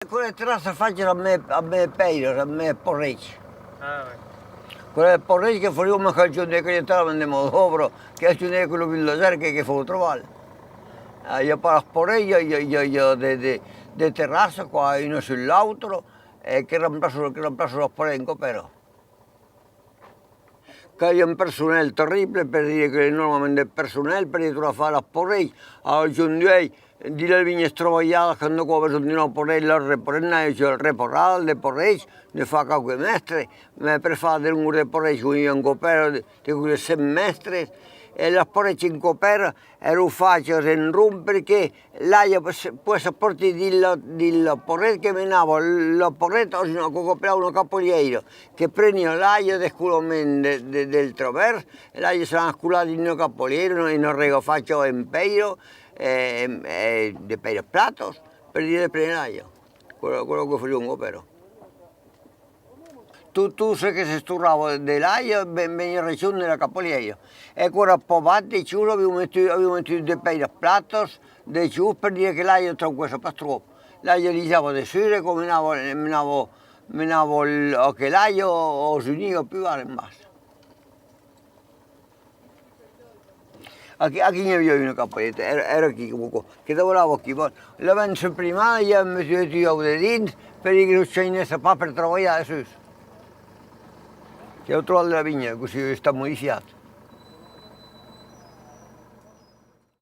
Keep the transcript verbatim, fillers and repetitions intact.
Aquelas terrassas fachas amb, amb pèiras, amb porrècs. Ah, ouais. Aquelas porrècs que fasián, mas que jo n'ai que talament de mala òbra, que jo n'ai que lo buldozèr que, que fa lo trabalh. Ah, i a pas las porrècs, i a, i a, i a, i a de, de, de terrassas, quoi, una sus l'autra, e que remplaçan, que remplaçan las porrècs en copèra. Qu'ai un personèl terrible, per dire que enormament de personèl per i tornar far las porrècs. Alara, jorn d'uèi, dins las vinhas trabalhadas, quand aquò a besonh d'una porrèc, las reparar, n'ai ja reparat de porrècs, ne fa qualques mètres, mas per far de longors de porrècs, i a un copèra de, de qualques cent mètres, e las porrècs en copèra, èran fachas en rond perque l'aiga poguèsse, poguèsse partir dins la, dins la porrèc que menava la porrèc a una, aquò qu'apelavan una capalièira, que preniá l'aiga d'escolament de, de, del travèrs, e l'aiga s'anava escolar dins una capalièira, una, una rega facha en pèira, e, e de pèiras platas, per dire de prene l'aiga. Aquò, aquò que fasiá un copèra. Tot, tot çò que s'estorrava de l'aiga ven-, veniá rejónher la capalièira. E quora ploviá, de chos, avián metut, avián metut de pèiras platas, de chos, per dire que l'aiga trauquèsse pas tròp. L'aiga lisava dessús e aquò menava, menava, menava l-, aquela aiga, o, o s'uniá pus bas en bas. Aquí, aquí n'i aviá una capaleta, èra, èra aquí, coma aquò, que davalava aquí, bon, l'avèm suprimada, i avèm metut un tuèu dedins, per que lo chainèsse pas per trabalhar dessús. Qu'èra lo tròç de la vinha, cossí es estat modifiat.